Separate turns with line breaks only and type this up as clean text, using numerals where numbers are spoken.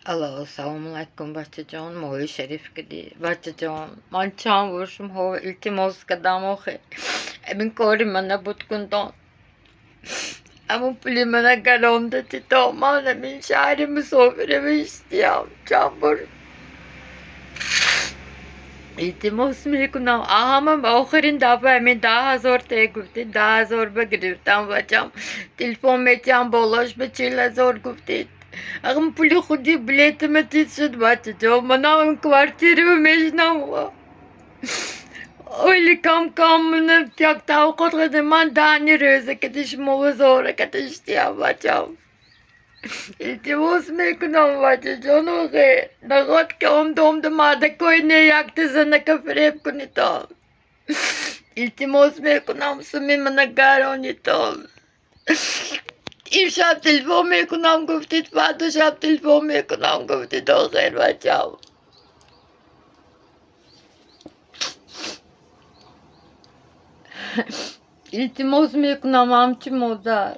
Алло, салому алайкум, бачаҷон, моҳи шариф кардӣ. Бачаҷон, ман чанд бор шумоҳо илтимос кардам охе. Ҳамин кори мана буд кунтон. Ҳамун пули мана гаронда тито. Ман ҳамин шаҳри мусофира мешитиям. Чанд бор илтимос мекунам. Ҳама охирин дафъа ҳамин 10 000 те гуфтед, 10 000 ба гирифтам, бачам. Телефон метиҳам, болош ба 40 000 гуфтед. Ағм пули худи билетима тиз шуд, бачаҷон. Манам квартирамо мешинам. Ойли кам кам як тавқот кардем. Ман даҳни рӯза кати шумо зора кати шитиям, бачам. Илтимос мекунам, бачаҷон, охе. Наход ки омда омда мардакои не якта занака фиреб кунитон. Илтимос мекунам, суми мана гаронитон. Имшаб телефон мекунам гуфтид, фардо шаб телефон мекунам гуфтид, охир, бачам. Илтимос мекунам, ҳамчи модар.